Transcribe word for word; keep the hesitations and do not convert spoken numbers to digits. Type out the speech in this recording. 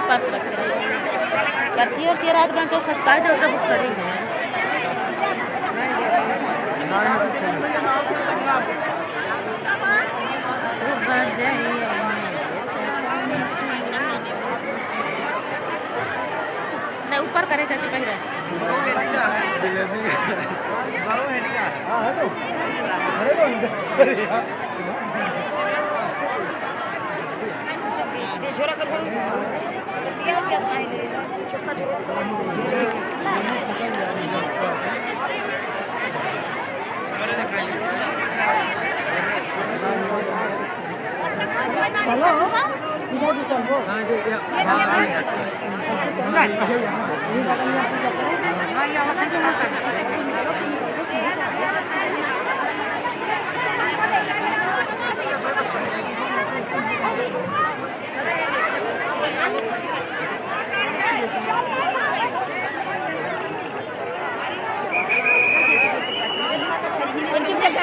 पर्स रखे रहे। पर्स और से रात में तो खसका दे, ओकरा बुक करेंगे। तो बजरिया में नहीं, ऊपर करे चाची पहले। चलो, इधर से चलबो। ऐसे चलबो। यही बगल में अपन जाते हैं।